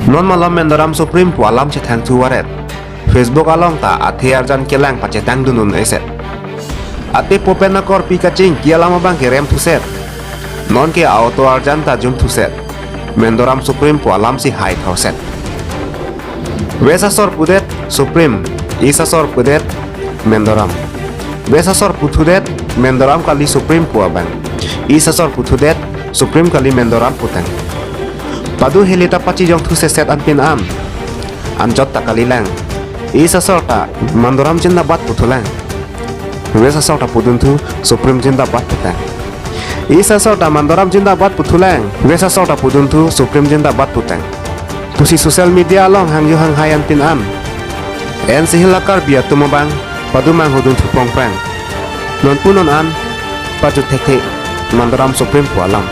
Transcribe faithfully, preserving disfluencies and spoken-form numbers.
Non malom Mendoram Supreme pu alam chethang thuvaret. Facebook along ta athe arjan kelang pachetang dun un-eset. Ate popen akorpi kachingki alam abang kerem thuset. Non ke a-auto arjan ta jum thuset. Mendoram Supreme pu alam si hai thauset. West asor pudet Supreme, East asor pudet Mendoram. West asor puthudet Mendoram kali Supreme pu abang. East asor puthudet Supreme kali Mendoram putang. Padu helita pachijong thuseset anpin an. Anjot ta kalilang. East asor ta Mendoram Zindabad puthulang. West asor ta pudunthu Supreme Zindabad putang. East asor ta Mendoram Zindabad puthulang. West asor ta pudunthu Supreme Zindabad putang. Pusi social media along hangjo hanghai anpin an. N C Hill a Karbi atum abang padu manghudun thupong prang. Non pu non an pajut thekthe Mendoram Supreme pu alam.